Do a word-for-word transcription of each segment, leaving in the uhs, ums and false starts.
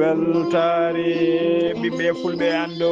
Weltaare ɓiɓɓe fulɓe, anndo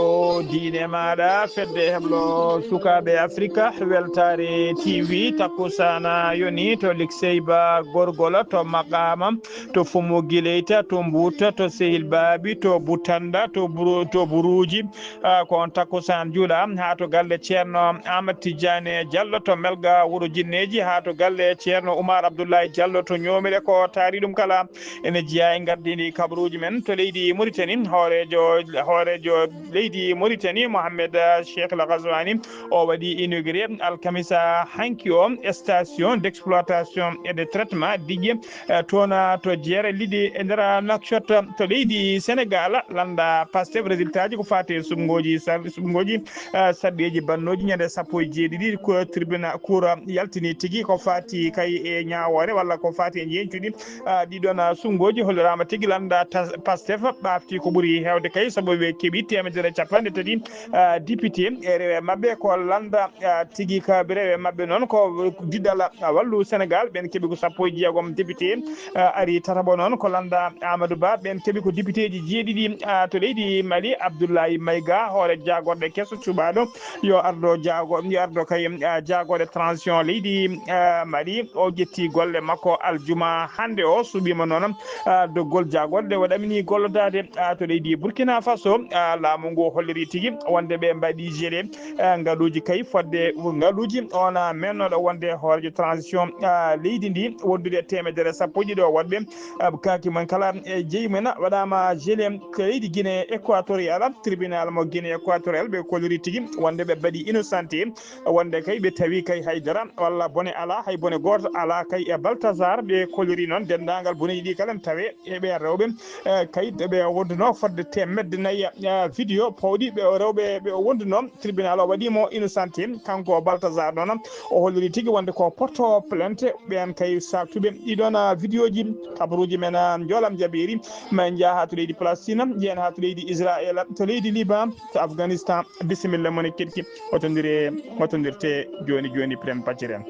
diine maaɗa, fedde heblo sukaaɓe Afrika, Weltaare T V, takkusaana yoni to Likseyba Gorgol, to Maqaama, to Fumu Gileyta, to Mbuuta, to Sehil Baabi, to Butannda, to Buru-, to Buruuji, ah, ko on takkusaan juula haa to galle Ceerno Aamadu Tijjaani Jallo to Melga Wuro Jinneeji, haa to galle Ceerno Umar Abdullahi Jallo to Ñoomre, ko taari ɗum kala. Ene jeyaa e ngardiindi kabaruuji men to leydi Muritani. Hooreejo, hooreejo leydi Muritani, Mohamed, ah, Cheikh Al Ghazouani, o waɗi inauguré alkamisa hanki o station d'exploitation et de traitement diƴƴe, eh, toona to Jeere Liɗɗi e nder Nouakchott to leydi Senegal. Lannda Pastef, résultat ji ko faati e suɓngooji sar-, suɓngooji, eh, sarɗiiji bannooji ñande sappo e jeeɗiɗi ko tribunal, cour yaltini tigi ko faati kay e ñaawoore walla ko faati e njeñcuɗi, ah, ɗiɗon, ah, suɓngooji. Holliraama tigi lannda tas-, Pastef ɓaafti ko ɓuri heewde kay, sabu ɓe keɓi teemedere e capanɗe tati, ah, député e rewe maɓɓe. Ko lannda, ah, tigi ka rewe maɓɓe noon ko diɗɗal, ah, Wallu Senegal, ɓeen keɓi ko sappo e jeegom député, ah, ari tataɓo noon ko lannda Amadou Ba, ɓeen keɓi ko députéji jeeɗiɗi, ah, to leydi Mali. Abdoulaye Maïga, hoore jaagorɗe keso cuɓaaɗo, yo ardo jaago-, yo ardo kay, ah, jaagorɗe transition leydi, ah, Mali. O ƴetti golle makko aljuma hannde o, suɓiima noon, ah, doggol jaagorɗe o ɗamini gollodaade, ah, to leydi Burkina Faso. Ah, laamu ngu holliri tigi wonde ɓe mbaɗi gelé, ah, ngaluuji kay fodde ngaluuji. On, ah, mennooɗo wonde hooreejo transition, ah, leydi ndi wondude e teemedere sappo e ɗiɗo woɗɓe, ah, kaaki mum kala e jeyi mum waɗaama gelé. Ko leydi Guinée Équatoriale, tribunal mo Guinée Équatoriale ɓe kolliri tigi wonde ɓe mbaɗi innocenté, wonde kay ɓe tawi kay haydara walla bone alaa, hay bone gooto alaa kay e Baltazar. Ɓe kolliri noon denndaangal boneeji ɗi kala ne tawe e ɓeen rewɓe, eh, kay ɓe wonduno fodde teemedde nayi, eh, vidéo pawɗi ɓe rewɓe ɓe o wonduno. Tribunal o waɗi mo innocenté, kanko Baltazar noon o holliri tigi wonde ko porto plainte ɓeen kay saaktuɓe ɗiɗon, ah, vidéoji. Kabaruuji men, ah, njoolam jabiiri, ma en njaha haa to leydi Palestine, njehen haa to leydi Israël, to leydi Liban, to Afghanistan. Bisimilla mon e keɗki. Otondire, otondirte jooni jooni, piren pacciren.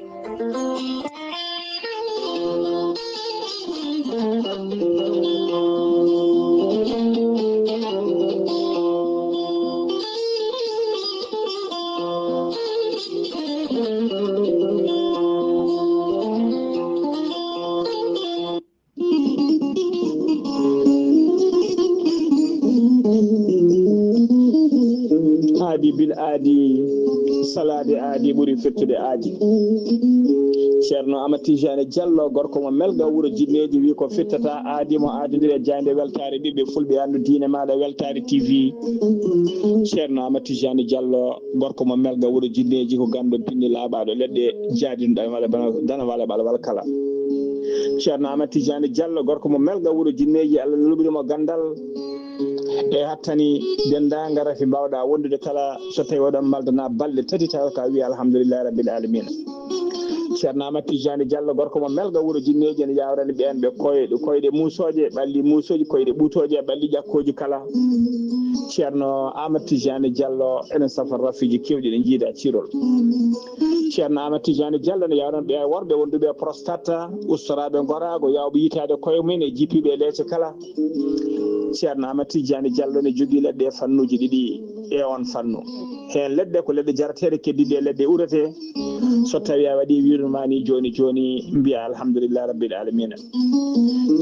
Aadi bil aadi, salaade aadi ɓuri firtude aadi. Ceerno Amat Tijani Diallo, gorko mo Melga, wuro Jinneeji, wi ko firtata aadi mo aadondiri e jaaynde weltaare ɓiɓɓe fulɓe, anndu diine maaɗa, Weltaare T V. Ceerno Amat Tijani Diallo, gorko mo Melga, wuro Jinneeji, ko ganndo binni laaɓaaɗo leɗɗe, jaadino ɗan wala bana, dana wala bala wala kala. Ceerno Amat Tijani Diallo, gorko mo Melga, wuro Jinneeji, Allah luɓiri mo ganndal e hattani denndaangal rafi mbaawɗa wondude kala, so tawi oɗon maldana balɗe tati, tawa ka wiya alhamdulillahi rabbil alamina. Ceerno Amat Tijani Diallo, gorko mo Melga, wuro Jinneeji, ene yaawrani ɓeen ɓe koyɗe, koyɗe muusooje, ɓalli muusooji, koyɗe ɓuutooje, ɓalli ƴakkooji kala. Ceerno Amat Tijani Diallo ene safa rafiiji keewɗi ɗi njiida cirol. Ceerno Amat Tijani Diallo ne yaawrani ɓe worɓe wonduɓe e prostate, ustoraaɓe ngoraago, yaawɓe yitaade koye mum e jippiiɓe e leece kala. Ceerno Amat Tijani Diallo ne jogii leɗɗe e fannuuji ɗiɗi e on fannu. Heen leɗɗe ko leɗɗe jarateeɗe, keddiiɗe e leɗɗe urete. So tawi a waɗi wirmaani jooni jooni, mbiya alhamdulillahi rabbil alamina.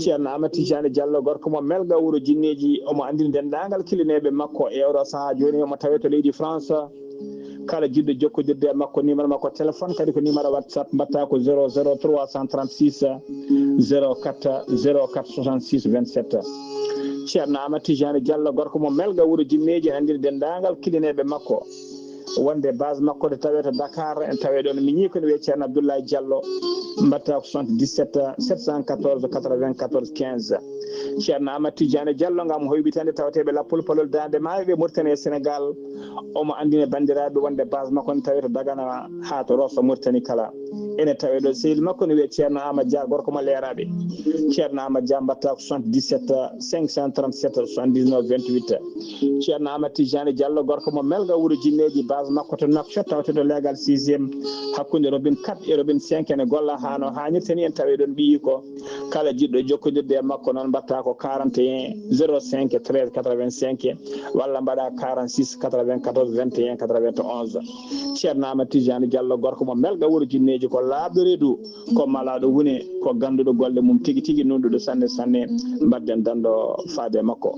Ceerno Amat Tijani Diallo, gorko mo Melga, wuro Jinneeji, omo anndini denndaangal kilineeɓe makko e oɗo sahaa jooni, omo tawee to leydi France. Kala jiɗɗo jokkodirde e makko, numéro makko téléphone kadi ko numéro WhatsApp, mbaɗta ko zéro zéro trois cent trente-six zéro quatre zéro quatre soixante-six vingt-sept. Ceerno Amat Tijani Diallo, gorko mo Melga, wuro Jinneeji, ene anndini denndaangal kilineeɓe makko wonde base makko nde tawee to Dakar, en tawee ɗoon miñiiko ne wiyee Ceerno Abdoulaye Diallo, mbaɗta ko soixante-dix-sept sept cent quatorze quatre-vingt-quatorze quinze. Ceerno Amadou Tidiane Diallo ngam hoyɓitande tawateeɓe lappol palol Daande Maayo ɓe Mauritanie e Sénégal. Omo anndina banndiraaɓe wonde base makko ne tawee to Dagana haa to Rosso Mauritanie kala. Ene tawee ɗo sehil makko ne wiyee Ceerno Amadou Dia, gorko mo Leeraaɓe. Ceerno Amadou Dia mbaɗta ko soixante-dix-sept cinq cent trente-sept soixante-dix-neuf vingt-huit. Ceerno Amadou Tidiane Diallo, gorko mo Melga, wuro Jinneeji, base makko to Nouakchott, tawteeɗo leegal sixième, hakkunde robinet quatre e robinet cinq, ene golla haa no haanirta ni, en tawee ɗoon ɓiyi ko. Kala jiɗɗo jokkondirde e makko noon, mbaɗta ko quarante et un zéro cinq treize quatre-vingt-cinq walla mbaɗa quarante-six quatre-vingt-quatorze vingt et un quatre-vingt-onze. Ceerno Amadou Tidiane Diallo, gorko mo Melga, wuro Jinneeji, ko laaɓɗo reedu, ko malaaɗo huune, ko gannduɗo golle mum tigi tigi, nunɗuɗo sanne sanne. Mbaɗden danndo faade e makko.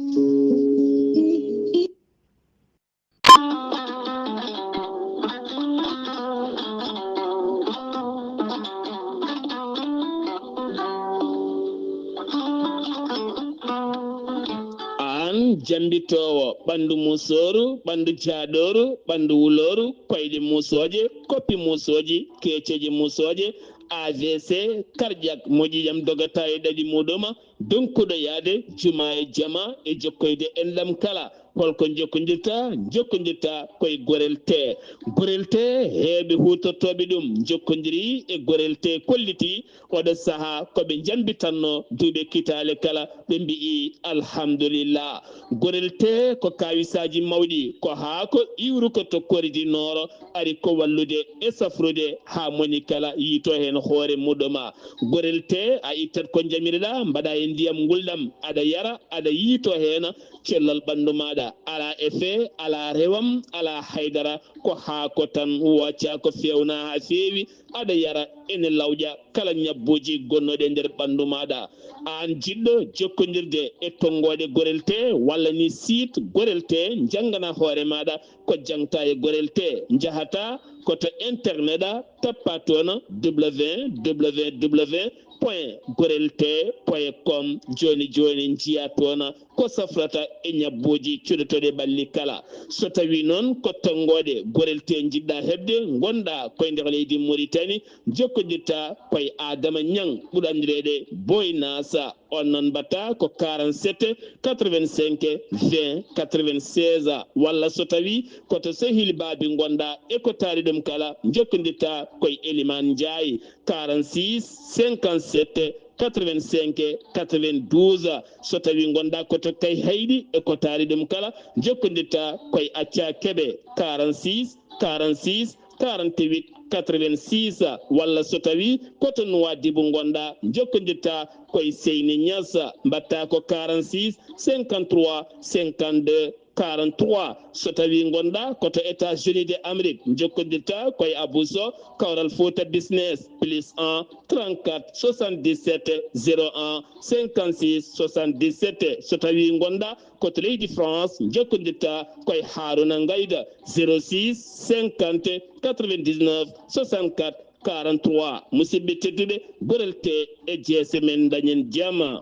Aan jambitoowo ɓanndu musooru, ɓanndu jaaɗooru, ɓanndu wulooru, koyɗe musooje, koppi musooji, keeceeje musooje, A V C, cardiaque, moƴƴi jam dogata e ɗaɗi muɗuma, donkuɗo yaade juma e jama e jokkoyde enɗam kala. Holko jokkondirta? Jokkondirta koye Gorel Tee. Gorel Tee, heewɓe huutortooɓe ɗum jokkondiri e Gorel Tee, kolliti oɗo sahaa ko ɓe jambitanno duuɓe kitaale kala, ɓe mbi'i alhamdulillah. Gorel Tee ko kawisaaji mawɗi, ko haako iwruko to Kori du Nord, ari ko wallude e safrude haa moni kala yiito heen hoore muɗuma. Gorel Tee, a ittat ko jamirɗa, mbaɗa e ndiyam ngulɗam, aɗa yara, aɗa yiito heen cellal ɓanndu maaɗa. Alaa effet, alaa rewam, alaa haydara, ko haako tan, wooca ko feewna haa feewi, aɗa yara, ene lawƴa kala ñabbuuji gonnooɗi e nder ɓanndu maaɗa. Aan jiɗɗo jokkondirde e tonngooɗe Gorel Tee walla ni site Gorel Tee, janngana hoore maaɗa ko jaŋta e Gorel Tee. Njahata ko to internet a, tappa toon www point gorel tee point com. Jooni jooni njiya toon ko safrata e ñabbuuji cuɗotooɗi ɓalli kala. So tawii noon ko tonngooɗe Gorel Tee njiɗɗa heɓde, ngonɗa koye nder leydi Mauritanie, jokkondirta koye Adama Ñaŋ, ɓurɗo anndireede Boy Nasa. On noon mbaɗta ko quarante-sept quatre-vingt-cinq vingt quatre-vingt-seize, walla so tawii ko to sehil Baabi ngonɗa e ko taari ɗum kala, jokkondirta koye Elimaan Njaay, quarante-six cinquante-sept quatre-vingt-cinq quatre-vingt-douze. So tawii ngonɗa ko to Kayhayɗi e ko taari ɗum kala, jokkondirta koye Acca Kebe, quarante-six quarante-six quarante-huit quatre-vingt-six, walla so tawii ko to Nuwaadibu ngonɗa, jokkondirta koye Seyni Ñas, mbaɗta ko quarante-six cinquante-trois cinquante-deux quarante-trois. So tawii ngonɗa ko to États-Unis de Amérique, jokkondirta koye Abou Sow, Kawral Fouta Business, plus un trente-quatre soixante-dix-sept zéro un cinquante-six soixante-dix-sept. So tawii ngonɗa ko to leydi France, jokkondirta koye Haruna Ngayda, zéro six cinquante quatre-vingt-dix-neuf soixante-quatre quarante-trois. Musidɓe tedduɓe, Gorel Tee e jeese men, dañen jama.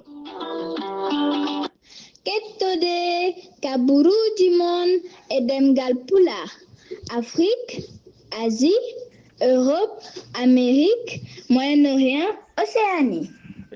Kettode kaburuuji mon e ɗemngal Pulaar, Afrik, Asie, Europe, Amérique, Moyen-Orient, Océanie.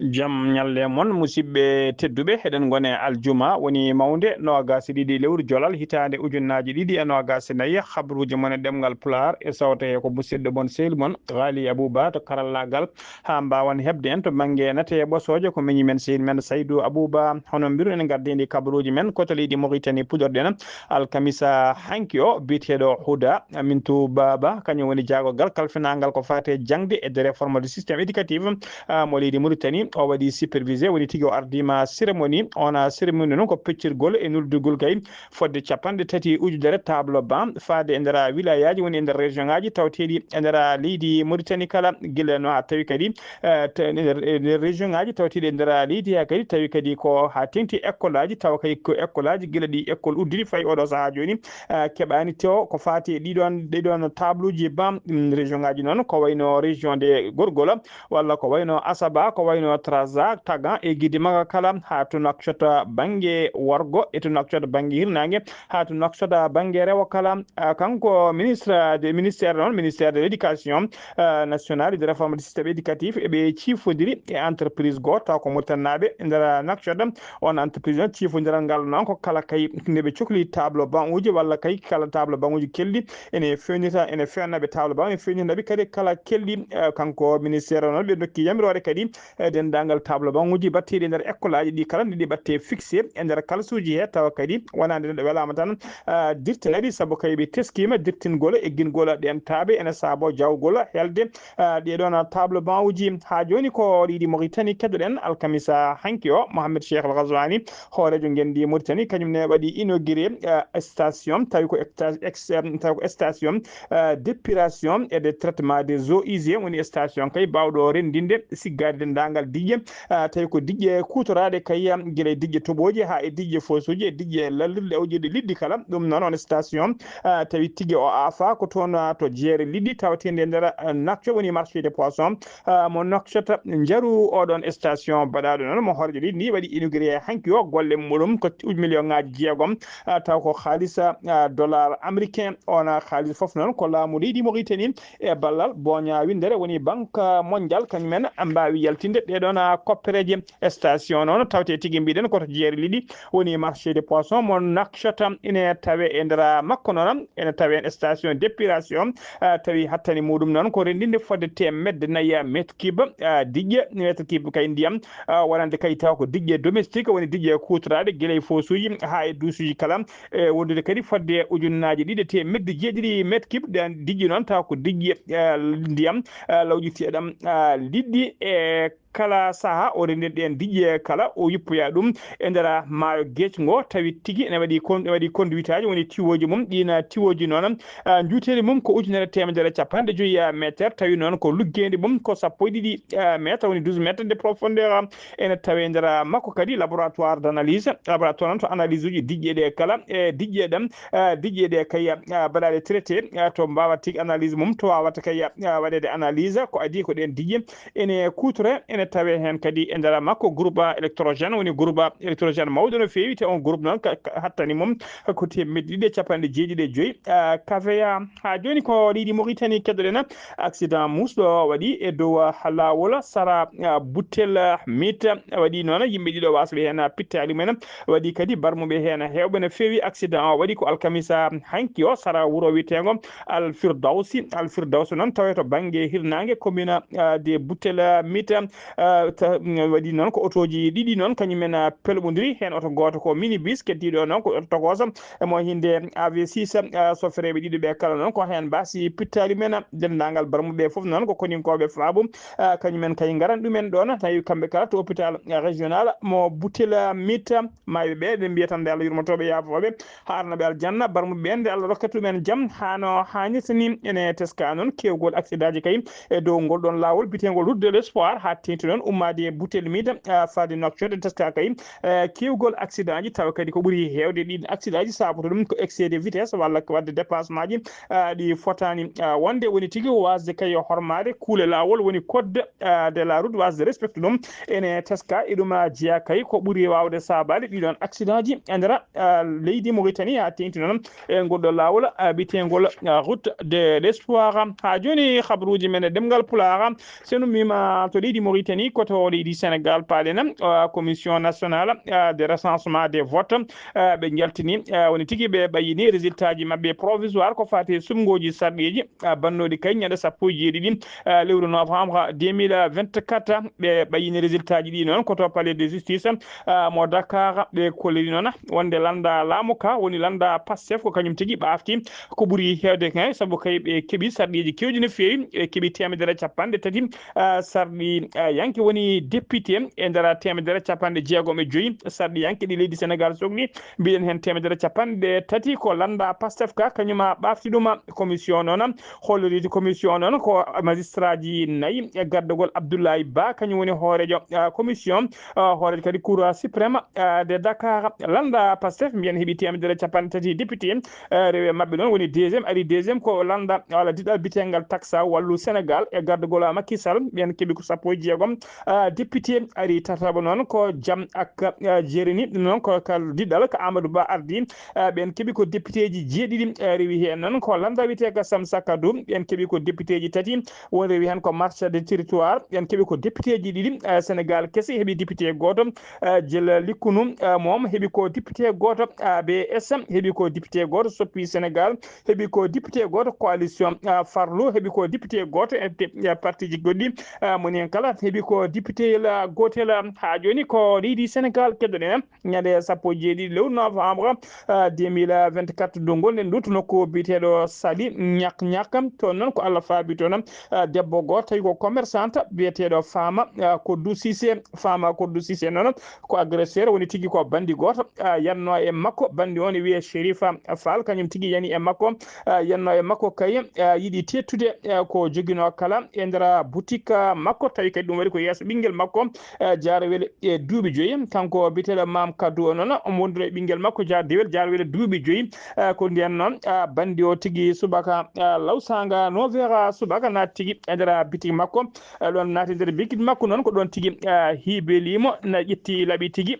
Jam ñalle mon, musidɓe tedduɓe, eɗen ngone aljuma, woni mawnde noogaas e ɗiɗi lewru jolal hitaande ujunnaji ɗiɗi e noogaas e nayi. Habruuji mon e ɗemngal Pulaar e sawto he ko musidɗo mon, sehil mon, Ghali Abouba to karallaagal, haa mbaawan heɓde en to bannge nate e ɓosooje ko miñi men, sehil men Saydou Abouba. Hono mbiru en ngardiindi kabaruuji men ko to leydi Mauritanie, puɗorɗen alkamisa hanki o, biyeteeɗo Huda Amintou Baba, kañum woni jaagorgal kalfinaangal ko faati e jaŋde e nder réforme du système éducatif, ah, mo leydi Mauritanie. O waɗi supervisé, woni tigi o ardiima cérémonie. Ona cérémonie noon ko peccirgol e noddugol kay fodde capanɗe tati ujunere tableau banc faade e nder wilayaaji, woni e nder région ŋaaji tawateeɗi e nder leydi Mauritanie kala, gila no haa tawi kadi, eh, te-, e nder, e nder région ŋaaji tawateeɗi e nder leydi, haa kadi tawi kadi ko haa teŋti école aji, tawa kay ko école aji gila ɗi école udditi fayi oɗo sahaa jooni, eh, keɓaani tewo ko faati e ɗiɗon, ɗiɗon tableau ji banc, mm, région ŋaaji noon ko wayno région de Gorgol, walla ko wayno Asaba, ko wayno Traza tagan e gidi maga kala, ha to Nouakchott bangge worgo e to Nouakchott bangge hirnange, ha to Nouakchott bangge rewo kala. Ah, kanko ministre de, ministère noon, ministère de l'éducation, ah, nationale et de réforme du système éducatif, eɓe ciifodiri e entreprise goo taw ko Mauritanie naaɓe e nder Nouakchott. On entreprise noon, ciifodiral ngal noon ko kala kay nde ɓe cokli table banc uji walla kay kala table banc uji kelɗi ene fewnita, ene fewnaɓe table banc, ene fewnitaɓe kadi kala kelɗi. Eh, kanko ministère o noon ɓe dokki yamiroore kadi, eh, denndaangal table banc uji batteɗi e nder école aji ɗi kala, ɗi ɓatte fixé e nder kalsuuji he, tawa kadi wonande ɗo welama tan, ah, dirte kadi, sabu kay ɓe teskima dirtingol e gingol ɗen taabe ene saabo jawgol helde, ah, ɗeɗon table banc uji. Ha joni ko ɗiɗi Mauritanie keddoɗen alkamisa hanki o, Mohamed Cheikh Al Ghazouani, hooreejo ngenndi Mauritanie, kañum ne waɗi inauguré, eh, station tawi ko ecta-, ex-, em, tawi ko station, eh, d'épuration et de traitement des eaux usées, woni station kay bawɗo renndinde, siggaade denndaangal diƴƴe, eh, tawi ko diƴƴe kuutoraaɗe kay, em, gila e diƴƴe toɓooje haa e diƴƴe fosuuji e diƴƴe lallirɗe awƴirɗe liɗɗi kala. Ɗum noon on station, eh, tawi tigi o afa ko toon, eh, to jeere liɗɗi tawateende e nder, eh, Nouakchott, woni marché de poisson, ah, mo Nouakchott. Njaru oɗon station baɗaɗo noon mo hooreejo leydi ndi waɗi inauguré hanki o, golle muɗum ko uj-, million ŋaaji jeegom, ah, taw ko haalis, ah, dollar américain. On haalis fof noon ko laamu leydi Mauritanie e ballal boña winndere woni Banque Mondiale, kañum en mbaawi yaltinde ɗeɗon, ah, koppereeje. Station noon tawte tigi mbiɗen ko to jeere liɗɗi woni marché de poisson mo Nouakchott, ine tawe e nder makko noon, ene tawe en station d'épuration, ah, tawi hattani muɗum noon ko renndinde fodde teemedde nayi mètre cube, ah, diƴƴe mètre cube kay ndiyam, ah, wonande kay taw ko diƴƴe domestique, woni diƴƴe kuutoraaɗe gila e fosuuji haa e duusuuji kala, e wondude kadi fodde ujunnaaji ɗiɗi e teemedde jeeɗiɗi mètre cube. Ɗen diƴƴe noon taw ko diƴƴe, ah, ndiyam, ah, lawƴiteeɗam, ah, liɗɗi e kala saha o renndin ɗen diƴƴe kala, o yippoya ɗum e nder maayo geec ngo, tawi tigi ene waɗi kon-, ene waɗi conduitaaji, woni tiwooji mum. Ɗiin tiwooji noon, ah, njuuteeri mum ko ujunere teemedere capanɗe joyi, ah, meter, tawi noon ko luggeendi mum ko sappo e ɗiɗi, ah, meter, woni douze mètres de profondeur. Ene tawe nder makko kadi laboratoire d'analyse, laboratoire noon to analyse uji diƴƴe ɗe kala, e diƴƴe ɗam, ah, diƴƴe ɗe kay, ah, baɗaɗe traité, ah, to mbaawa tigi analyse mum, to waawata kay, ah, waɗeede analyse. Ko adii ko ɗen diƴƴe ene kuutore, ene tawe heen kadi e nder makko groupe électrogène, woni groupe électrogène mawɗo no feewi, te on groupe noon ka, ka hattani mum ko teemedde ɗiɗi e capanɗe jeeɗiɗi e joyi, ah, K V A. Haa jooni ko leydi Mauritanie keddoɗen, accident muusɗo waɗi e dow, ah, laawol sara, ah, Buttel, ah, Mit, waɗi noon yimɓe ɗiɗo wasɓe heen, ah, pittaali mumen, waɗi kadi barmuɓe heen heewɓe no feewi. Accident o waɗi ko alkamisa hanki o sara wuro wiyeteengo Al Firdawsi. Al Firdawsi noon tawe to bannge hirnaange commune, ah, de Buttel, ah, Mit, ah, ta-, mm, waɗi noon ko otooji ɗiɗi noon kañum en, ah, pelɓondiri, heen oto gooto ko minibus, keddiiɗo noon ko oto tokooso, e mo hinde A V six, ah, sofereeɓe ɗiɗo ɓe kala noon ko heen mbaasi pittaali mumen. Denndaangal barmuɓe fof noon ko koninkooɓe Faabu, ah, kañum en kay ngaran ɗumen ɗoon, tawi kamɓe kala to hôpital régional mo Buttel, ah, Mit. Maayɓe ɓe, eɗen mbiya tan nde Allah yurmotooɓe, yaafooɓe, haarana ɓe aljanna, barmuɓe ɓe nde Allah rokkata ɗumen jam haa no haanirta ni. Ene teska noon keewgol accident ji kay e dow ngol ɗoon laawol biyeteengol Route de l'Espoir, haa teeŋti noon ummaade e Buttel Mit, ah, faade Nouakchott. Ene teska kay, eh, keewgol accident ji, tawa kadi ko ɓuri heewde ɗiin accident ji saabotoo ɗum ko excès de vitesse walla ko waɗde dépassement ji, ah, ɗi fotaani, ah, wonde, woni tigi waasde kay hormaade kuule laawol, woni code, ah, de la route, waasde respecte ɗum. Ene teska e ɗum, ah, jeyaa kay ko ɓuri waawde saabaade ɗiɗoon accident ji e nder, ah, leydi Mauritanie, haa teeŋti noon e ngol ɗo laawol, ah, biyeteengol, ah, Route de l'Espoir. Haa jooni, habruuji men e ɗemngal Pulaar, so en ummiima to leydi Mauritanie, ko to leydi Sénégal paaɗen, ah, Commission nationale, ah, de recensement des votes, ah, ɓe njaltini, ah, woni tigi ɓe ɓayyini résultat ji maɓɓe provisoire ko faati e suɓngooji sarɗiiji, ah, bannooɗi kay ñande sappo e jeeɗiɗi, ah, lewru novembre deux mille vingt-quatre. Ɓe ɓayyini résultat ji ɗi noon ko to palais de justice, ah, mo Dakar. Ɓe kolliri noon wonde lannda laamu ka, woni lannda Pastef, ko kañum tigi ɓaafti ko ɓuri heewde kay, sabu kay ɓe keɓi sarɗiiji keewɗi no feewi. Ɓe keɓi teemedere capanɗe tati, ah, sarɗi, ah, yanke, woni député e nder teemedere capanɗe jeegom e joyi sarɗi yanke ɗi leydi Sénégal sokli. Mbiɗen heen teemedere capanɗe tati ko lannda Pastef ka, kañum ɓaafti ɗum. Commission noon hollirde commission noon ko magistraji nayi e gardagol Abdoulaye Ba, kañum woni hooreejo, ah, commission, ah, hooreejo kadi Cour suprême, ah, de Dakar. Lannda Pastef mbiyen heɓi teemedere capanɗe tati député, ah, rewe maɓɓe noon woni deuxième, ari deuxième ko lannda walla diɗal biyetengal Taxa Wallu Sénégal e gardagol Macky Sall, ɓeen keɓi ko sappo e jeegom. Ah, député ari tataɓo noon ko Jam ak, ah, Jereni, ɗum noon ko kal diɗɗal ko Amadou Ba ardi. Ah, ɓeen keɓi ko députéji jeeɗiɗi, ah, rewi heen noon ko lannda wiyetee ka Sam Sakadu, ɓeen keɓi ko députéji tati, won rewi heen ko Marche de Territoire, ɓeen keɓi ko députéji ɗiɗi, ah, Sénégal kese heɓi député gooto, ah, Jela Likkunu, ah, moom heɓi ko député gooto, A B S heɓi ko député gooto, Soppi Sénégal heɓi ko député gooto, coalition, ah, Farlu heɓi ko député gooto, e te-, e partiji goɗɗi, ah, moni heen kala heɓi ko député la gootel. Haa jooni ko leydi Sénégal keddoɗen ñande sappo e jeeɗiɗi lewru novembre, ah, deux mille vingt-quatre, ndu ngonɗen ndu to nokku biyeteeɗo Sali Ñak Ñak. Toon noon ko Allah faabi toon, ah, debbo gooto tawi ko commerçante biyeteeɗo Fama, ah, Kodou Cissé. Fama Kodou Cissé noon ko agresseur, woni tigi ko bandi gooto, ah, yanno e makko. Bandi o ne wiyee Sherifa Fall, kañum tigi yani e makko, ah, yanno e makko kay, ah, yiɗi teettude, ah, ko joginoo kala e nder boutique, ah, makko, tawi kadi ɗum waɗi ko yeeso ɓinngel makko, ah, Jaarowel e duuɓi joyi. Kanko biyeteeɗo Maam Kaddu o noon, omo wondude e ɓinngel makko Jaarowel, Jaarowel e duuɓi joyi. Ah, ko ndeen noon, ah, bandi o tigi subaka, ah, lawsaanga neuf heures subaka naati tigi e nder bitik makko. Ah, ɗoon naati e nder bitik makko noon, ko ɗoon tigi, ah, hiibelii mo, na ƴetti laɓi tigi.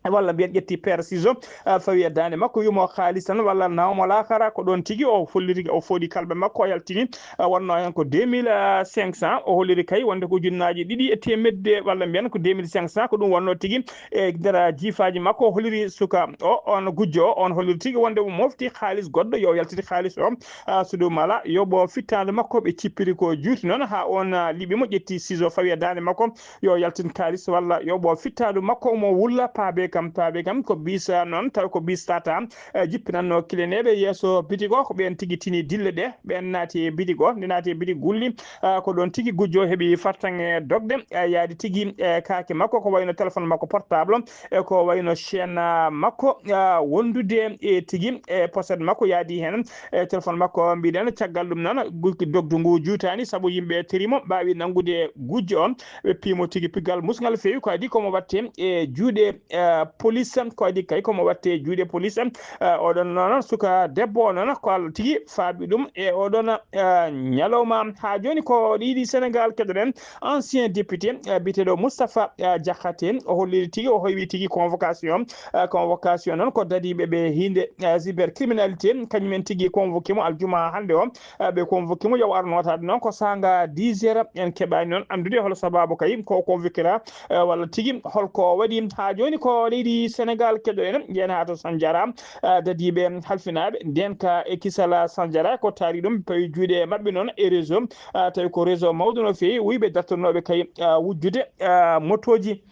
Walla mbiyen ƴetti paire ciseaux, ah, fawi e daande makko, wimo kaalis tan walla nawmo laakara. Ko ɗoon tigi o holliri, o fooɗi kalbe makko, o yaltini, ah, wonnoo heen ko deux mille cinq cents. O holliri kay wonde ko ujunnaaji ɗiɗi e teemedde walla mbiyen ko deux mille cinq cents, ko ɗum wonnoo tigi e nder jiifaaji makko. O holliri suka o, on gujjo o, on holliri tigi wonde o mofti kaalis goɗɗo, yo yaltiti kaalis o, ah, so ɗum alaa, yoɓo fittaandu makko, ɓe cippiri ko juuti noon haa on, ah, liɓi mo, ƴetti ciseaux fawi e daande makko, yo yaltin kaalis walla yoɓo fittaandu makko, omo wulla paabe kam, paabe kam ko bis, ah, noon, taw ko bis tata, eh, jippinannoo kiliyaneeɓe yeeso bitik o, ko ɓeen tigi tini dille ɗe, ɓeen naati e bitik o, nde naati e bitik gulli, ah, ko ɗoon tigi gujjo heɓi fartaŋŋe dogde, eh, yaadi tigi, eh, kaake makko, ko wayno téléphone makko portable, e ko wayno chaîne, ah, makko, ah, wondude e tigi e pochette makko, yaadi heen e téléphone makko, mbiɗen caggal ɗum noon, gu-, dogdu ngu juutaani, sabu yimɓe terimo mbaawi nanngude gujjo on, ɓe piimo tigi pigal musngal feewi, ko adi komo watte e juuɗe, eh, police, ko adi kay komo watte e juuɗe police. Eh, oɗon noon suka debbo o noon ko Allah tigi faabi ɗum e oɗon, eh, ñalawma. Haa jooni ko ɗiɗi Sénégal keɗoɗen, ancien député, eh, biyeteeɗo Moustapha, eh, Diakhaté, o holliri tigi, o hoywi tigi convocation. Eh, convocation noon ko dadiiɓe ɓe hiinde, eh, cybercriminalité, kañumen tigi convoqué mo aljuma hannde o. Eh, ɓe convoqué mo, yo ar nootaade noon ko saanga dix heures. En keɓaani noon anndude hol sabaabu kay ko convoquera, eh, walla tigi holko o waɗi. Haa jooni ko leydi Sénégal keɗoɗen, njeyen haa to Sandiara, eh, dadiiɓe halfinaaɓe ndeenka e kisal Sandiara ko taari ɗum, pawi juuɗe maɓɓe noon e réseau, eh, tawi ko réseau mawɗo no feewi, wuyɓe dartotnooɓe kay, eh, wujjude, eh, motooji.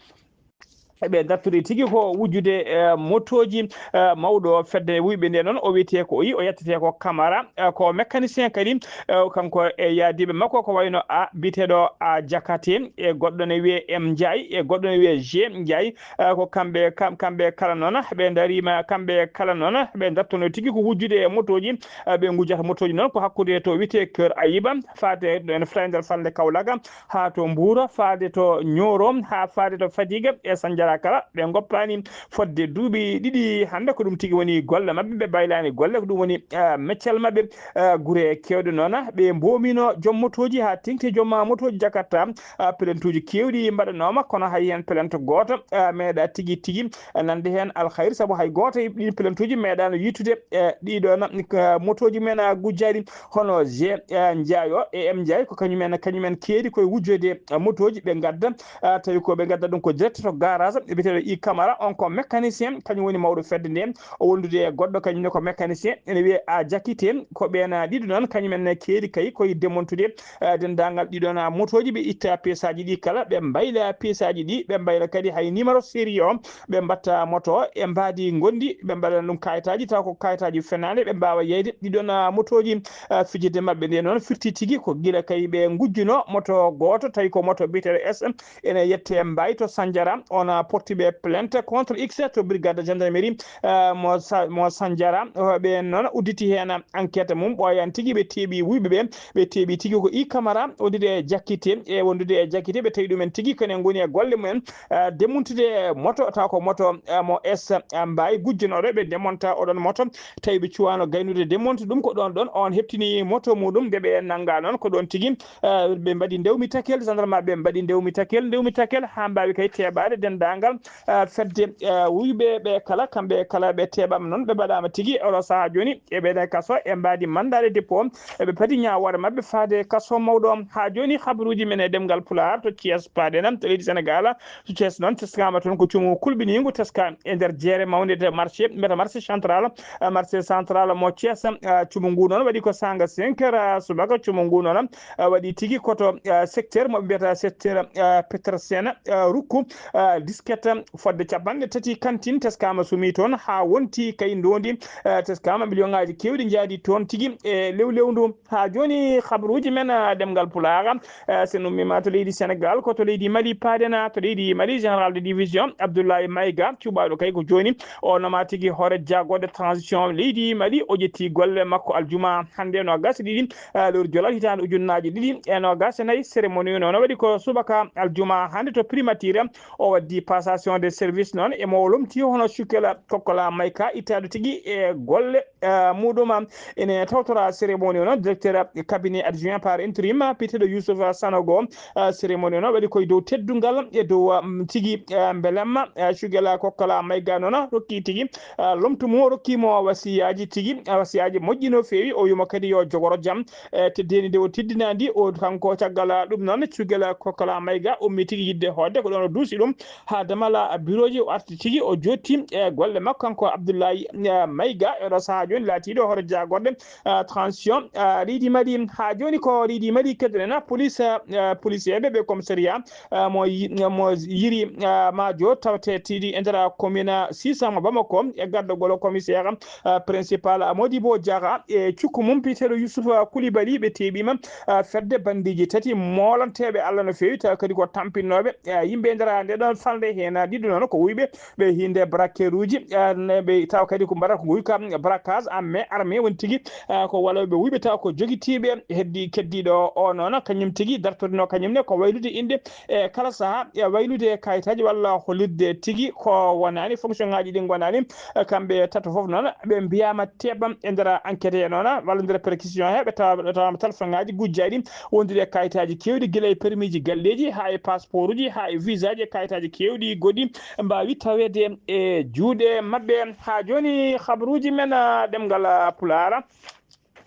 Eɓe dartori tigi ko wujjude, eh, motooji, eh, mawɗo fedde wuyɓe nde noon, o wiyetee ko, o yi, o yettetee ko Camara, eh, ko mécanicien kadi, eh, kanko e yaadiiɓe makko ko wayno a biyeteeɗo a Jakate, e goɗɗo ne wiyee M Ndiaye, e goɗɗo ne wiyee G Ndiaye, eh, ko kamɓe, kam-, kamɓe kala noon, ɓe ndariima, kamɓe kala noon, ɓe dartono tigi ko wujjude e motooji, eh, ɓe ngujjata motooji noon ko hakkunde to wiyetee Kër Ayiba, faade ene fota e nder falnde Kaolack, haa to Mbuur, faade to Nioro, haa faade to Fatick e Sandiara kala, ɓe ngoppaani fodde duuɓi ɗiɗi hannde. Ko ɗum tigi woni golle maɓɓe, ɓe mbaylaani golle, ko ɗum woni, ah, meccal maɓɓe, ah, gure keewɗe noon. Ɓe mboomiino joom motooji haa teŋti joom motooji Jakarta, ah, pelentuuji keewɗi mbaɗanooma, kono hay heen pelento gooto, ah, meeɗaa tigi tigi nande heen alkhayri, sabu hay gooto e ɗiin pelentuuji meeɗaano yiytude, eh, ɗiɗo na, ah, motooji men, ah, gujjaaɗi. Hono G, eh, Ndiaye o e M Ndiaye, ko kañumen, kañumen keedi koye wujjoyde, eh, motooji, ɓe ngadda, eh, tawi ko ɓe ngadda ɗum ko direct to garage, ɓe biyeteeɗo I Camara, on ko mécanicien, kañum woni mawɗo fedde nde, o wondude e goɗɗo, kañum ne ko mécanicien, ene wiyee A Jakite, ko ɓeen, eh, ɗiɗo noon, kañumen ne keedi kay koye demontude, eh, denndaangal ɗiɗo na motooji, ɓe itta pièce aji ɗi kala, ɓe mbayla pièce aji ɗi, ɓe mbayla kadi hay numéro série o, ɓe mbatta moto o e mbaadi ngonndi, ɓe mbaɗana ɗum kayitaaji, taw ko kayitaaji fenaande, ɓe mbaawa yeyde ɗiɗon, ah, motooji, ah, fijirde maɓɓe nde noon firti tigi ko gila kay ɓe ngujjuno moto gooto, tawi ko moto biyeteeɗo S M, ene yette Mbaye to Sandiara, on, ah, porti ɓe plainte contre X to brigade de gendarmerie, eh, mo Sa-, mo Sandiara. Eh, ɓe noon udditi heen enquête mum ɓooyan tigi, ɓe teeɓi wuyɓe ɓe, ɓe teeɓi tigi ko I Camara wondude e Jakkite, e wondude e Jakkite, ɓe tawi ɗumen tigi ko enen ngoni e golle mumen, eh, demontude moto, taw ko moto, eh, mo S, eh, Mbaye gujjanooɗo, ɓe demonta oɗon moto, tawi ɓe cuwaano gaynude demonte ɗum, ko ɗoon ɗoon on heɓtini moto muɗum, nde ɓe nannga noon ko ɗoon tigi, eh, ɓe mbaɗi ndewmi takel, gendarme ɓe mbaɗi ndewmi takel, ndewmi takel haa mbaawi kay teeɓaade denndaangal, eh, fedde, eh, wuyɓe ɓe kala, kamɓe kala ɓe teeɓaama noon, ɓe mbaɗaama tigi. Oɗo sahaa jooni, eɓe ene kaso, e mbaadi mandat de dépôt, eɓe padi ñaawoore maɓɓe faade kaso mawɗo. Haa jooni, habaruuji men e ɗemngal Pulaar to Thiès paaɗen, to leydi Senegaal, to Thiès noon, teskaama toon ko cumu kulɓiniingu, teska e nder jeere mawnde to marché, mbiyata marché central, eh, marché central mo Thiès, eh, cumu ngu noon waɗi ko saanga cinq heures, eh, subaka, cumu ngu noon, eh, waɗi tigi ko to, eh, secteur mo ɓe mbiyata secteur, eh, Petersen, eh, rukku, eh, disket fodde capanɗe tati kantin teskaama sumi toon haa wonti kay ndoondi, eh, teskaama miliyonŋaaji keewɗi njaadi toon tigi e lewlewndu. Haa jooni habaruuji men, eh, ɗemngal Pulaar, eh, so en ummiima to leydi Senegaal, ko to leydi Mali paaɗen, to leydi Mali, général de division Abdoulaye Maïga, cuɓaaɗo kay ko jooni o nooma tigi hoore jaagorɗe transition leydi Mali, o ƴetti golle makko aljuma hannde noogas e ɗiɗi, eh, lewru jolal hitaande ujunnaaje ɗiɗi e noogas e nayi. Cérémonie noon waɗi ko subaka aljuma hannde to primature, o waddi passation de service noon e mo lomti hono Cukela Kokkola Mayka ittaaɗo tigi e golle, eh, muɗum. Ene tawtora cérémonie o noon directeur cabinet adjoint par intérim, biyeteeɗo Youssouf Sanogo. Eh, cérémonie o noon waɗi koye dow teddungal e dow, um, tigi, eh, mbelamma, eh, Cukela Kokkola Mayga noon rokki tigi, eh, lomtu mo, rokki mo wasiyaaji tigi, eh, wasiyaaji moƴƴi no feewi. O wiima kadi yo jogoro jam, eh, teddeendi nde o teddinaa ndi. O kanko caggal ɗum noon, Cukela Kokkola Mayga ummi tigi yiɗde hootde ko ɗoon o duusi ɗum haa damala birooji, o arti tigi, o jootti e golle makko kanko Abdoulaye, eh, Mayga, e oɗo sahaa jooni laatiiɗo hoore jaagorɗe, eh, transition, eh, leydi Mali. Haa jooni ko leydi Mali keddoɗen, police, eh, police eɓe ɓe commissariat, eh, mo yi-, mo yiri, eh, maajo tawte tiiɗi e nder commune six cents mo Bamako e gardagol commissaire, eh, principal Modibo Diarra e cukko mum biyeteeɗo Youssouf Koulibaly ɓe teeɓiima, eh, fedde banndiiji tati moolanteeɓe Allah no feewi, tawa kadi ko tampinnooɓe, eh, yimɓe e nder nde ɗon falnde heen. Ɗiɗo noon ko wuyɓe ɓe hiinde braqueruuji, eh, ne ɓe tawa kadi ko mbaɗata ko nguy kam braquage armé, armé woni tigi, eh, ko walooɓe wuyɓe tawa ko jogitiiɓe heddi keddiiɗo o noon, kañum tigi dartorino kañum ne ko waylude innde e kala sahaa e waylude kayitaaji walla hollirde tigi ko wonaani, fonction ŋaaji ɗi ngonaani, e kamɓe tato fof noon ɓe mbiyaama teeɓam e nder enquête he noon walla nder perquisition he, ɓe tawa, ɓe tawaama téléphone ŋaaji gujjaaɗi wondude e kayitaaji keewɗi, gila e permis ji galleeji haa e passeport uji haa e visa ji e kayitaaji keewɗi goɗɗi mbaawi taweede e juuɗe maɓɓe. Haa jooni habaruuji men, ah, ɗemngal, ah, Pulaar.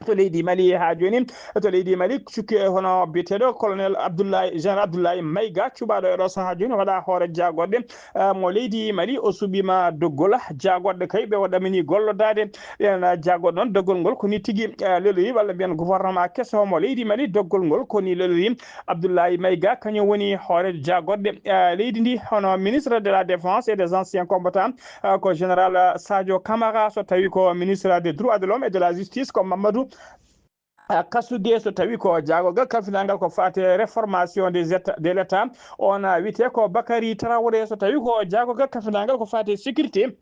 To leydi Mali haa jooni, to leydi Mali, cukki hono biyeteeɗo colonel Abdoulaye, Jean Abdoulaye Maïga, cuɓaaɗo e ɗo sahaa jooni, waɗa hoore jaagorɗe, eh, mo leydi Mali, o suɓiima doggol. Jaagorɗe kay, ɓe waɗamini gollodaade. Ɗen, eh, jaagorɗe noon, doggol ngol ko ni tigi, eh, lelori, walla mbiyen gouvernement keso mo leydi Mali, doggol ngol ko ni lelori. Abdoulaye Maïga, kañum woni hoore jaagorɗe, eh, leydi ndi, hono ministre de la Défense et des anciens combattants, eh, ko général, eh, Sadio Camara, so tawi ko ministre des droits de l'homme et de la justice, ko Mamadou, eh, Kasuge, so tawi ko jaagorgal kalfinangal ko faate réformation des états, de l'État, on, eh, wiyete ko Bakary Traoré, so tawi ko jaagorgal kalfinangal ko faate sécurité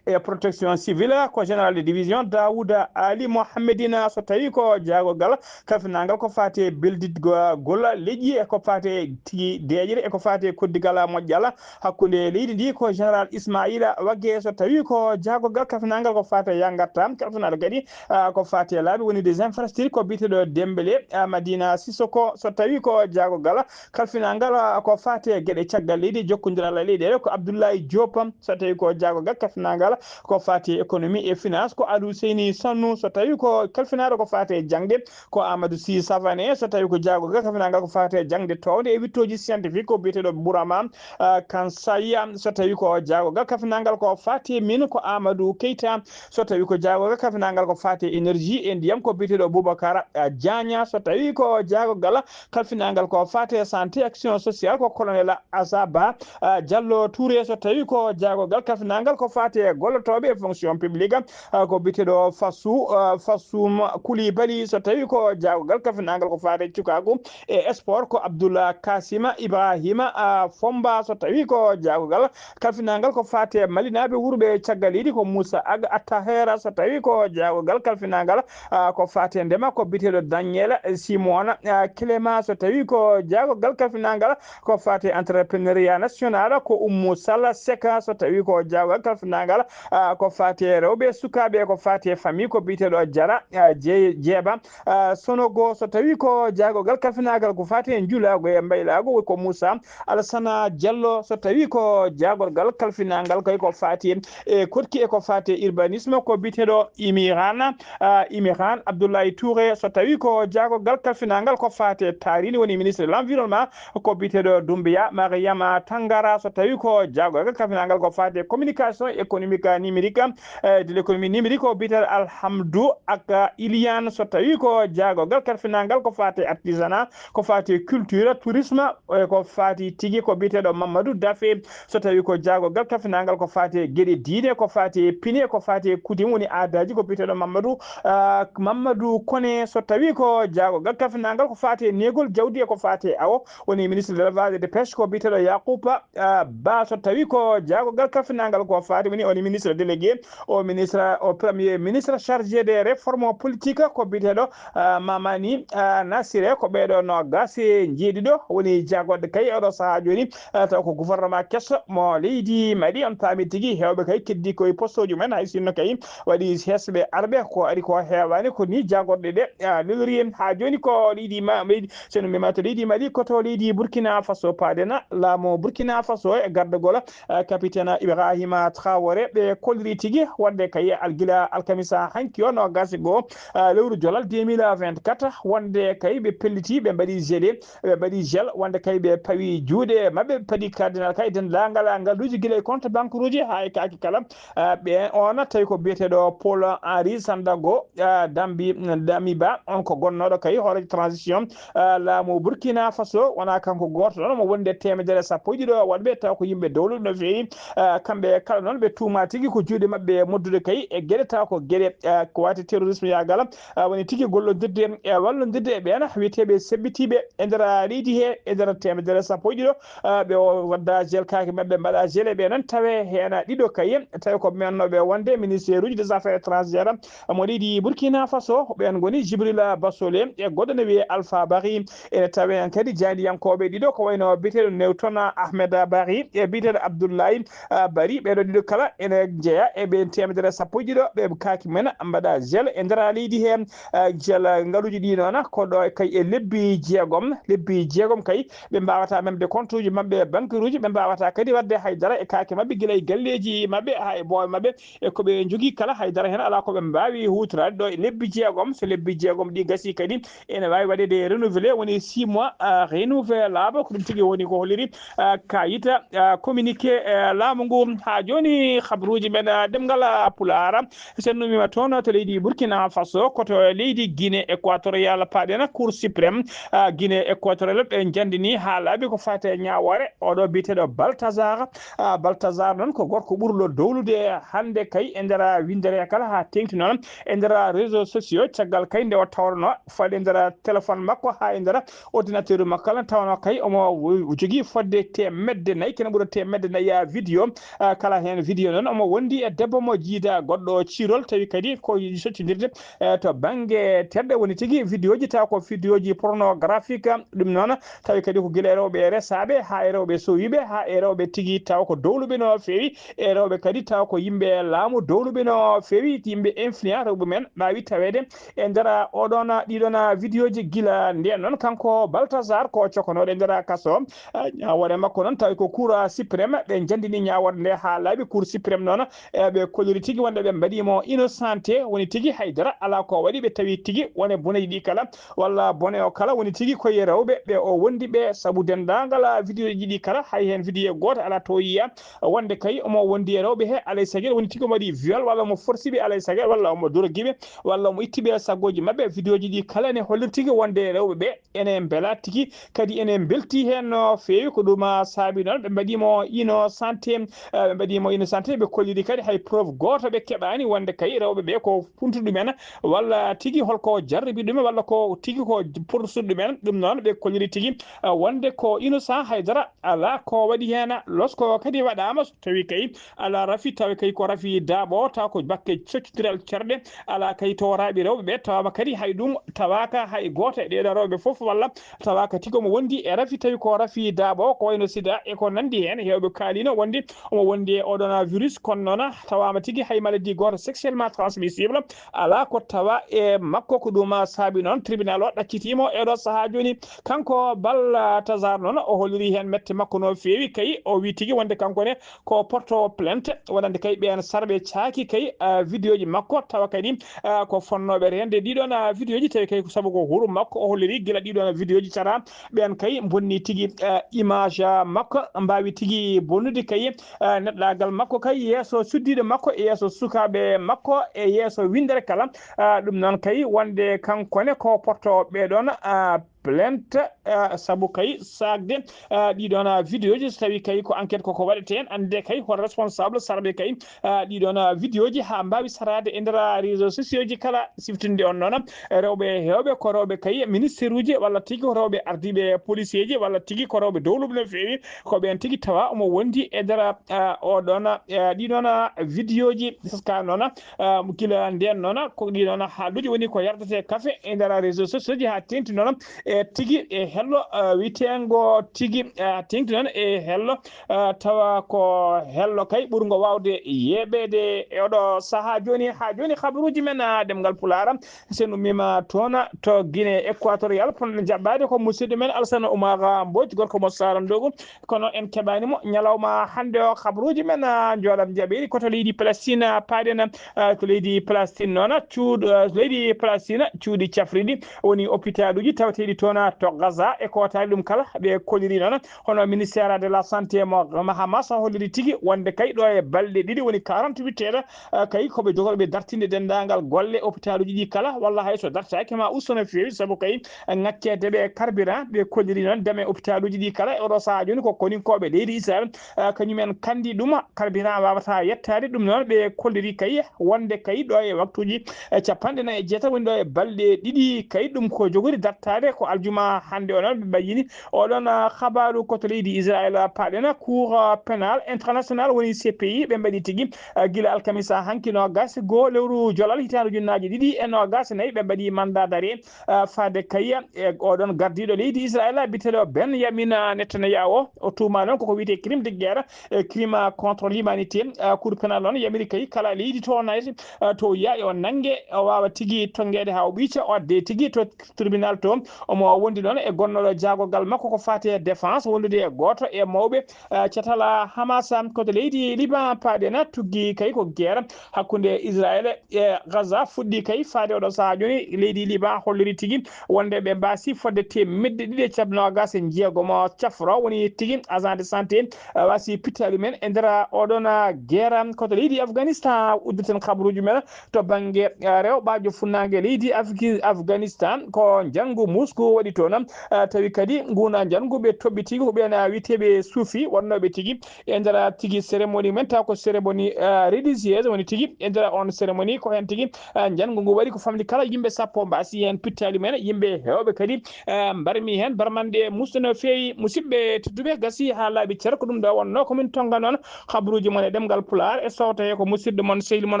e protection civile, ko général de division Daouda Ali Mohammedina, so tawi ko jaagorgal kalfinangal ko faate belditgol leƴƴi, e ko faate tigi deeƴre, e ko faate koddigal moƴƴal hakkunde leydi ndi, ko général Ismaila Wage, so tawi ko jaagorgal kalfinangal ko faate yangatta, kalfinaaɗo kadi, ah, ko faate laabi, woni des infrastructures, ko biyeteeɗo Dembélé, ah, Madina Sissoko, so tawi ko jaagorgal kalfinangal, ah, ko faate geɗe caggal leydi, jokkondiral leyɗeele, ko Abdoulaye Diop, so tawi ko jaagorgal kalfinangal ko faate économie et finance, ko Aliou Seyni Sannu, so tawi ko kalfinaaɗo ko faate jaŋde, ko Amadou Sy Savané, so tawi ko jaagorgal kalfinangal ko faate jaŋde toowde e wittooji scientifique, ko biyeteeɗo Bourama, ah, Kansaya, so tawi ko jaagorgal kalfinangal ko faate mine, ko Amadou Keita, so tawi ko jaagorgal kalfinangal ko faate énergie e ndiyam, ko biyeteeɗo Boubacar, ah, Diagna, so tawi ko jaagorgal kalfinangal ko faate santé action sociale, ko colonel Azaba, ah, Diallo Touré, so tawi ko jaagorgal kalfinangal ko faate defte gollotooɓe e fonction publique, ah, ko biyeteeɗo Fasu, ah, Fasum Kulibali, so tawi ko jaagogal kalfinaangal ko faati e cukaagu e sport, ko Abdullah Kasima Ibrahima, ah, Fomba, so tawi ko jaagogal kalfinaangal ko faati e Malinaaɓe wuurɓe caggal leydi, ko Moussa Ag Attahera, so tawi ko jaagogal kalfinaangal, ah, ko faati e ndema, ko biyeteeɗo Daniel Simon, ah, Clément, so tawi ko jaagogal kalfinaangal ko faati e entrepreneuriat national, ko Oumou Sala Seka, so tawi ko jaagogal kalfinaangal, ah, ko faati e rewɓe sukaaɓe, ko faati e famille, ko biyeteeɗo Jara, ah, Je-, Jeeba, ah, Sonogo, so tawi ko jaagogal kalfinaangal ko faati e njulaagu e mbaylaagu, ko Moussa Alassana Diallo, so tawi ko jaagorgal kalfinaangal kay ko faati e koɗki e ko faati e urbanisme, ko biyeteeɗo Imirana, ah, Imiran Abdoulaye Touré, so tawi ko jaagorgal kalfinaangal ko faati e taariindi, woni ministre de l'environnement, ko biyeteeɗo Doumbouya Mariama Tangara, so tawi ko jaagorgal kalfinaangal ko faati e communication économique numérique, eh, de l'économie numérique, ko biyeteeɗo Alhamdou Aka Iliane, so tawi ko jaagorgal kalfinaangal ko faati e artisanat, ko faati e culture, tourisme, e ko faati tigi ko biyeteeɗo Mamadou Daffé, so tawi ko jaagorgal kalfinaangal ko faati e geɗe diine, ko faati e pine, ko faati e kudin woni aadaaji, ko biyeteeɗo Mamadou, ah, Mamadou Kone, so tawi ko jaagorgal kalfinaangal ko faati e neegol jawdi e ko faati e awo, woni ministre de l'élevage et de pêche, ko biyeteeɗo Yakuba, ah, Ba, so tawi ko jaagorgal kalfinaangal ko faati woni on ministre délégué, o ministre, o premier ministre chargé des réformes politiques, ko biyeteeɗo, ah, Mamani, ah, Nasire, ko ɓeeɗo noogaas e njeeɗiɗo woni jaagorɓe kay oɗo sahaa jooni, ah, taw ko gouvernement keso mo leydi Mali, on paami tigi heewɓe kay keddi koye postooji mumen, hay sinno kay waɗi hesɓe arɓe ko ari ko heewaani, ko ni jaagorɗe ɗe, ah, lelori en haa jooni ko leydi ma, leydi, so no mbiyata leydi Mali, ko to leydi Burkina Faso paadena, laamu Burkina Faso e gardagol, ah, capitaine Ibrahima Traoré, ɓe kolliri tigi wonde kay al-, gila alkamisa hanki o noogaas e goo, ah, lewru jolal deux mille vingt-quatre, wonde kay ɓe pelliti, ɓe mbaɗi gelé, ɓe mbaɗi gel, wonde kay ɓe pawi juuɗe maɓɓe, ɓe paɗi cardinal kay denndaangal ngalluuji gila e compte banque uji haa e kaaki kala. Ah, ɓe on tawi ko biyeteeɗo Paul Henri Sandago, ah, Dambi, Damiba, on ko gonnooɗo kay hooreejo transition, ah, laamu Burkina Faso, wonaa kanko gooto noon, omo wondi e teemedere sappo e ɗiɗo waɗɓe, taw ko yimɓe dowluɓe no feewi. Ah, kamɓe kala noon ɓe tuuma tigi ko juuɗe maɓɓe moddude kay e geɗe, taw ko geɗe, ah, ko wayte terrorisme yaagal, ah, woni tigi gollondirde e wallondirde e ɓeen wiyeteeɓe sebbitiiɓe e nder leydi he, e nder teemedere sappo e ɗiɗo, ah, ɓe o wadda gel kaake maɓɓe, mbaɗa gel e ɓe noon tawe heen ɗiɗo kay, tawi ko mennooɓe wonde ministère uji des affaires étrangères mo leydi Burkina Faso, ɓeen ngoni Jibril Basole e goɗɗo ne wiyee Alpha Bari. Ene tawe heen kadi jaayndiyankooɓe ɗiɗo ko wayno biyeteeɗo Newton Ahmed Bari e biyeteeɗo Abdoulaye, ah, Bari. Ɓeeɗo ɗiɗo kala ene njeya e ɓe teemedere sappo e ɗiɗo ɓe kaaki men mbaɗa gel e nder leydi he. Ah, gel ngaluuji ɗi noon ko ɗo kay e lebbi jeegom, lebbi jeegom kay ɓe mbaawata memde compte uji maɓɓe e banque uji, ɓe mbaawata kadi waɗde haydara e kaake maɓɓe gila e galleeji maɓɓe haa e boowe maɓɓe, e ko ɓe njogii kala, haydara heen alaa ko ɓe mbaawi huutoraade ɗo e lebbi jeegom. So lebbi jeegom ɗi gasii kadi, ene waawi waɗeede renouvelé, woni six mois, ah, renouvelable. Ko ɗum tigi woni ko holliri, ah, kayit, ah, communiqué, eh, laamu ngu. Haa jooni, habruuji men, ah, ɗemngal, ah, Pulaar, senndumiima toon to leydi Burkina Faso, ko to leydi Guinée Équatoriale, paaɗen Cour suprême, ah, Guinée Équatoriale, ɓe njanndini haa laaɓi ko faati e ñaawoore oɗo biyeteeɗo Baltazar. Ah, Baltazar noon ko gorko ɓurɗo dowlude hannde kay e nder winndere kala haa teeŋti noon e nder réseaux sociaux, caggal kay nde o tawrano fodde e nder téléphone makko haa e nder ordinateur makko kala, tawnoo kay omo jogii fodde teemedde nayi, kene ɓura teemedde nayi, ah, vidéo. Ah, kala heen vidéo noon omo wondi e debbo mo jiida goɗɗo ciirol, tawi kadi ko soccindirde, eh, to bannge terɗe, woni tigi vidéoji taw ko vidéoji pornographique. Ɗum noon tawi kadi ko gila e rewɓe resaaɓe haa e rewɓe sowiiɓe haa e rewɓe tigi taw ko dowluɓe no feewi, e rewɓe kadi taw ko yimɓe laamu dowluɓe no feewi, yimɓe influent rewɓe men mbaawi taweede e nder oɗon, ɗiɗon vidéoji. Gila ndeen noon kanko Baltazar ko cokanooɗo e nder kaso. Ah, ñaawoore makko noon tawi ko Cour suprême ɓe njanndini ñaawoore nde haa laaɓi. Cour suprême noon, e ɓe kolliri tigi wonde ɓe mbaɗii mo innocenté, woni tigi haydara alaa ko waɗi, ɓe tawi tigi wone boneeji ɗi kala walla bone o kala woni tigi ko e rewɓe ɓe o wondi ɓe, sabu denndaangal vidéoji ɗi kala hay heen vidéo gooto alaa to yiya wonde kay omo wondi e rewɓe he alay sagel, woni tigi omo waɗi viol walla omo forci ɓe alay sagel walla omo dorogi ɓe walla omo itti ɓe saggooji maɓɓe. Vidéoji ɗi kala ne holliri tigi wonde rewɓe ɓe ene mbela tigi, kadi ene mbelti heen no feewi. Ko ɗum, ah, saabi noon ɓe mbaɗii mo innocenté, ah, ɓe mbaɗii mo innocenté. waɗte, ɓe kolliri kadi hay preuve gooto ɓe keɓaani wonde kay rewɓe ɓe ko puntuɗo ɗumen walla tigi holko jarribi ɗumen walla ko tigi ko poursuɗo ɗumen. Ɗum noon ɓe kolliri tigi, ah, wonde ko innocent, haydara alaa ko waɗi heen. Losko kadi waɗaama, so tawi kay alaa rafi, tawi kay ko rafi daaɓo, taw ko batte coccondiral cerɗe, alaa kay tooraɓe rewɓe ɓe, tawaama kadi hay ɗum tawaaka hay gooto e ɗeɗo rewɓe fof, walla tawaaka tigi omo wondi e rafi, tawi ko rafi daaɓo, ko wayno sida e ko nandi heen. Heewɓe kaalino wonde omo wondi e oɗon virus, kono noon tawaama tigi hay maladie gooto sexuellement transmissible alaa ko tawa e makko. Ko ɗum saabi noon tribunal o ɗaccitiimo e ɗo sahaa jooni. Kanko Baltasar noon o holliri heen mette makko no feewi kay, o wi tigi wonde kanko ne ko porto plainte wonande kay ɓeen sarɓe caaki kay, ah, vidéo ji makko, tawa kadi, ah, ko fonnooɓe rende ɗiɗon, ah, vidéo ji, tawi kay ko sabu ko huru makko o holliri gila ɗiɗon vidéo ji cara ɓeen kay bonni tigi, ah, image, ah, makko, mbaawi tigi bonnude kay, ah, neɗɗaagal makko kay yeeso suddiiɗo makko e yeeso sukaaɓe makko e yeeso winndere kala. Ah, ɗum noon kay wonde kanko ne ko porto ɓeɗon, ah, plainte, ah, sabu kay saakde, ah, ɗiɗon, ah, vidéo ji, so tawi kay ko enquête koko waɗete heen, annde kay hol responsable sarɓe kay, ah, ɗiɗon, ah, vidéo ji haa mbaawi saraade e nder, ah, réseau sociaux ji kala, siftinde on noon, eh, rewɓe heewɓe ko rewɓe kay ministère uji walla tigi ko rewɓe ardiiɓe policier ji walla tigi ko rewɓe dowluɓe no feewi, ko ɓeen tigi tawa omo wondi e nder, ah, oɗon, ah, ɗiɗon, ah, vidéo ji. Ka noon, ah, gila ndeen noon ko ɗiɗon haalduji woni ko yardete kafe e nder réseau sociaux ji haa teeŋti noon e tigi e hello, ah, witeengo tigi, ah, teeŋti noon e hello, ah, tawa ko hello kay ɓurngo waawde yeeɓeede e oɗo sahaa jooni. Haa jooni kabaruuji men, ah, ɗemngal Pulaar, so en ummiima toon to Guinée Équatoriale, potno jaɓɓaade ko musidɗo men Alsana Oumar Mbodj, gorko mo Saara Ndogu, kono en keɓaani mo ñalawma hannde o. Kabaruuji men, ah, njooɗam jaɓeeri ko to leydi Palestine, ah, paaɗen, ah, to leydi Palestine noon, cuuɗ-, ah, leydi Palestine, cuuɗi cafriɗi woni hôpitaluji tawateeɗi toon, ah, to Gaza e ko taali ɗum kala, ɓe kolliri noon. Hono ministère de la santé mo, mo Hamas holliri tigi wonde kay ɗo e balɗe ɗiɗi woni quarante-huit heures, ah, kay ko ɓe jogorɓe dartinde denndaangal golle hôpitaluji ɗi kala, walla hay so dartaaki ma usto no feewi, sabu kay ŋakkede ɓe carburant. Ɓe kolliri noon dame hôpitaluji ɗi kala e oɗo sahaa jooni ko koninkooɓe leydi Israël, ah, kañumen kandi ɗum, carburant wawata yettaade. Ɗum noon ɓe kolliri kay wonde kay ɗo e waktuuji, eh, capanɗe nayi e jeetati woni ɗo e balɗe ɗiɗi kay ɗum ko jogori dartaade ko aljuma hannde o noon ɓe mbayyini oɗon, ah, kabaaru ko to leydi Israël, ah, paaɗen, ah, Cour, ah, pénal international woni C P I, ɓe mbaɗi tigi, ah, gila alkamisa hanki noogas e goo lewru jolal hitaande ujunnaaji ɗiɗi e noogas e nayi, ɓe mbaɗi mandat d'arrêt, ah, faade kay e oɗon gardiiɗo leydi Israël, ah, biteɗo Benyamin, ah, Netanyahu. O tuumaama noon koko wiyetee crime de guerre, eh, crime contre l'humanité. Ah, Cour pénal noon yamiri kay kala leydi to naati, ah, to yaawi o nannge, o waawa tigi tonngeede haa o ɓiica, o addee tigi to tribunal to. Omo wondi noon e gonnooɗo jaagorgal makko ko faati e défense, wondude e gooto e mawɓe, ah, catal Hamas, ko to leydi Liban paaɗen. Tuggi kay ko guerre hakkunde Israël e Gaza fuɗɗi kay faade oɗo sahaa jooni. Leydi Liban holliri tigi wonde ɓe mbaasi fodde teemedde ɗiɗi e capanɗe noogas e jeegom cafro woni tigi agent de santé, ah, waasi pittaali men e nder oɗon, ah, guerre. Ko to leydi Afghanistan udditen kabaruuji men to bannge, ah, rewɓaajo funnaange leydi Afgi-, Afghanistan. Ko njanngu Moscou waɗi toon, ah, tawi kadi nguuna njanngu ɓe toɓɓi tigi ko ɓeen, ah, wiyeteeɓe suufi waɗnooɓe tigi e nder tigi cérémonie men, taw ko cérémonie, ah, religieuse woni tigi e nder on cérémonie. Ko heen tigi, ah, njanngu ngu waɗi ko famɗi kala yimɓe sappo mbaasi heen pittaali men, yimɓe heewɓe kadi, ah, mbarmi heen barmanɗe muusde no feewi. Musidɓe tedduɓe, gasi haa laaɓi cer, ko ɗum ɗo wonnoo ko min tonnga noon kabaruuji mon e ɗemngal Pulaar e sowto he ko musidɗo mon sehil mon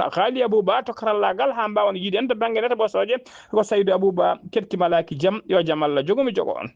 Haali Abouba to karallaagal haa mbaawon yiide en to bannge nete ɓosooje ko Saydu Abouba. Kettimalaaki jam, yo jam Allah jogo mi jogo on.